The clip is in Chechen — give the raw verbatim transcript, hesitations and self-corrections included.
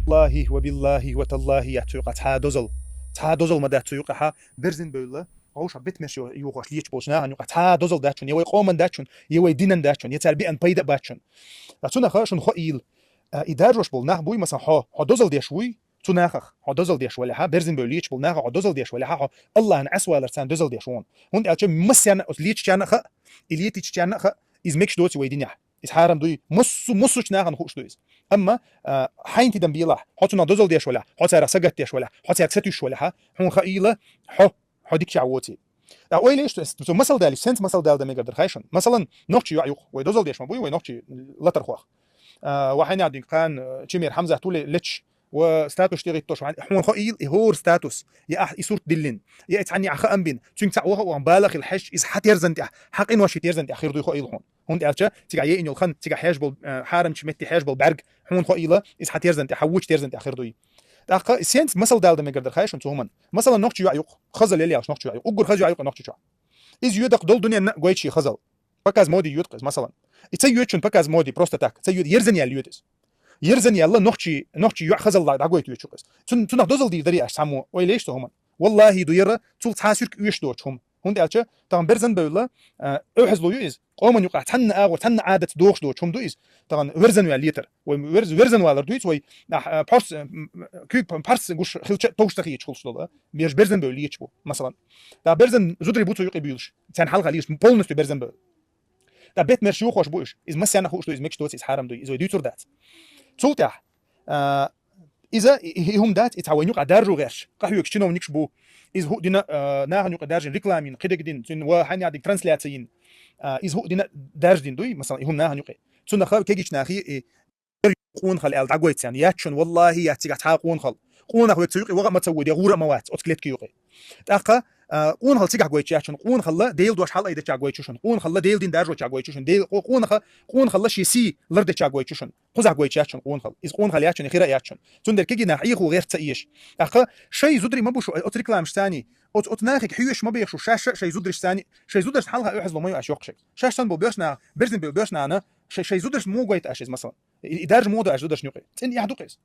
Валлахи ва биллахи ва таллахи, яц цу юкъа цхьа дозал. Цхьа дозал ма дац цу юкъа хьа, берзан бевлла. Гъовша бетмерш ю-, юхош леча болчу нахана юкъа цхьа дозал дац шуна, я вай къоман дац шуна, я вай динан дац шуна, я цара биан пайда а бац шуна. А цу наха шуна хо ил. А, и даржош болу нах буй, масан, хьо, хьо дозал деш вуй, цу нахах, хьо дозал деш валахьа, берзан бевлла леча болу нахах хьо дозал деш валахьа, хьо Аллахьан Ӏасвалар царна дозал деш вон. ХӀунда аьлча массарна оцу лечачарна а хаьа, и летичачарна а хаьа, иза мегаш доцу вай динехь. Иза хьарам дуй, массу-, массучу нахана хууш ду иза. Амма, а, хьайн тидам белахь, хьо цунах дозал деш валахь, хьо царах сагатдеш валахь, хьо цаьрга сатуьйсуш валахьа, хьуна хаийла, хьо, хьо дикача воций. Ткъа ойла еш, цо масал далийча, сенца масал дала дан мегар дара хай шуна. Масалан, нохчи йоӀ юкъа, вай дозал деш ма буй, вай нохчи латархох. А, ва хьайна динг кхана, Чимер Хьамзат ву ле-, лечаш, ва статус тӀе гӀиттош, хьуна хаийла, и хӀора статус, я ахь и сурт диллина, я и цхьанна ахь хаам бина, цуьнга цхьаъ ваха а вахан, бала хила хьаьжча, иза хьан терзан тӀехь, хьан къиноши терзан тӀехь хир дуй хаийла хьуна. ХӀунда аьлча цигахь еана йолу хан, цигахь хьаьжа болу, э, хьарамчу метте хьаьжа болу бӀаьрг хьуна хаийла, иза хьан терзан тӀехь, хьан вочу терзан тӀехь хир дуй. ТӀаккха сенца масал дала дан мегар дара хай шуна цу хӀуманна. Масалан, нохчи йоӀ юкъа, хазал ял ялаш нохчи йоӀ юкъа. Уггар хаза йоӀ юкъа нохчи чохь. Иза йоьдакх долу дуьненна а гойташ хазал. Показ моды йоьду-кх иза, масалан. И ца йоьду шуна показ моды просто так. Ца йоьду, ерзан ял йоьду иза. Ерзан ял нохчи, нохчи йоӀ хазалла дӀагойта йоьду шуна иза. Цун-, цунах дозал дийр дарий аша цхьаммо? Ойла еш цу хӀуманна. Валлахи, ду яра, цул цхьа суьрка оьшуш доцу хӀума. ХӀунда аьлча, тахана берзан бевлла, а, оьхьазло ю иза. Къоман юкъахь цхьанна агӀор, цхьанна Ӏадатца дохуш доцу хӀума ду иза. Тахана верзан ваьлла летар. Вай верз-, верзан валар дуьйцу вай, а, а, парс, а, м, м, куьг п-, парс гуш хилча а товш ца хеташ хуьлуш долу, а? Берш берзан бевлла леташ бу, масалан. Ткъа берзан зударий бу цу юкъе буьйлуш, царна хьалха леташ, полностью берзан бевлла. Ткъа бетмерш юхош бу уьш. Иза массарна хууш ду, иза мегаш доцу, иза хьарам дуй, иза вай дуьйцур дац. Цул тӀаьхьа, а, иза и, и, и хӀума дац, и цхьа вайн юкъа даржо гӀерташ, къахьоьгуш чиновникаш бу. Иза хӀуъа дина, а, нахана юкъа даржина реклама йина, кхидерг дина, цуьнан ва хьанна диг трансляция йина. А, иза хӀуъа дина даржа дина дуй, масалан, и хӀума нахана юкъе. Цунах кегийчу нахе и къонахалла аьлла дӀагойту царна. Яц шуна, валлахи, яц цигахь цхьа а къонахалла. Къонах верг цу юкъе ваха а ма ца воьду, я гӀур а ма вац оцу клетки юкъе. ТӀаккха, а, къонахалла цигахь гойтуш яц шуна, къонахалла Делан дош хьалаайдечохь гойтуш ю шуна, къонахалла Делан дин даржочохь гойтуш ю шуна, Дел-, къо-, къонаха, къонахалла шен сий лардечохь гойтуш ю шуна. Кхузахь гойтуш яц шуна къонахалла. Иза къонахалла яц шуна, хир а яц шуна. Цундела кегий нах Ӏехо гӀерта ца езаш. ТӀаккха шайн зударий ма бу шу, оцу рекламаш царний, оцу, оцу нахе хьоьжуш ма беха шу, шаьш а шайн зудараш царний, шайн зударшна хьалха оьхьазло ма ю аша йоккхуш. Шаьш санна болу боьрша нах, берзан бевлла боьрша нахана, шай-, шайн зударшна муха гойту аша иза, масалан? И, и даржа муха ду аша зударшна юкъе? ЦӀена эхь ду-кх иза.